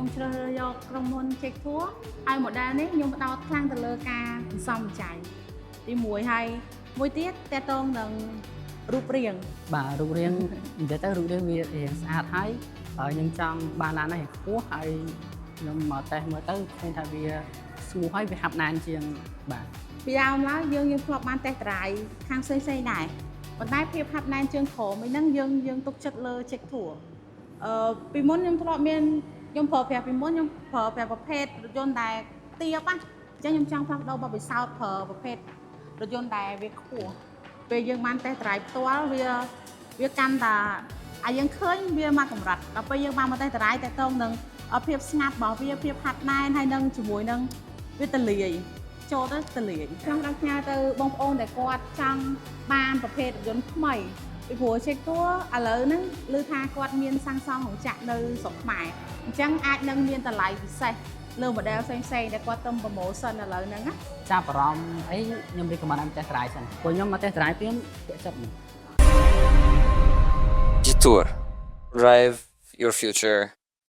ខ្ញុំជ្រើសរើសយកក្រុមហ៊ុន Jetour ហើយ model នេះខ្ញុំផ្ដោតខ្លាំងទៅលើការសន្សំសំចៃទីមួយហើយមួយទៀតទាក់ទងនឹងរូបរាង។ បាទរូបរាងនិយាយទៅរូបរាងវារៀងស្អាតហើយហើយខ្ញុំចង់បានឡាននេះរៀងខ្ពស់ហើយខ្ញុំមកតេស្តមើលទៅឃើញថាវាស្មូសហើយវាហាប់ណែនជាងបាទ។ ពីដើមឡើយយើងយើងធ្លាប់បាន test drive ខាងផ្សេងផ្សេងៗដែរប៉ុន្តែភាពហាប់ណែនជើងក្រោមឯហ្នឹងយើងយើងទុកចិត្តលើ Jetour ពីមុនខ្ញុំធ្លាប់មានខ្ញុំប្រើប្រាស់ពីមុនខ្ញុំប្រើប្រាស់ប្រភេទរថយន្តដែលទាបណាអញ្ចឹងខ្ញុំចង់ផ្លាស់ប្ដូរបទពិសោធន៍ប្រើប្រភេទរថយន្តដែលវាខ្ពស់ពេលយើងបាន test drive ផ្ទាល់វាវាកាន់តែឲ្យយើងឃើញវាមកកម្រិតដល់ពេលយើងបានមក test drive តទៅនឹងភាពស្ងាត់របស់វាភាពហាត់ណែនហើយនឹងជាមួយនឹងវាទលាយចូលទៅទលាយចង់ដល់ផ្ញើទៅបងប្អូនដែលគាត់ចង់បានប្រភេទរថយន្តថ្មីពីព្រោះ Jetour ឥឡូវហ្នឹងឮថាគាត់មានសាងសង់រោងចក្រនៅស្រុកខ្មែរអញ្ចឹងអាចនឹងមានតម្លៃពិសេសលើ model ផ្សេងៗដែលគាត់ទៅ promotion ឥឡូវហ្នឹងណា។ ចាប់អារម្មណ៍អីខ្ញុំ recommend ឲ្យ test drive សិនព្រោះខ្ញុំមក test drive ព្រាមពាក់ចិត្តហ្មង។ Jetour. Drive your future.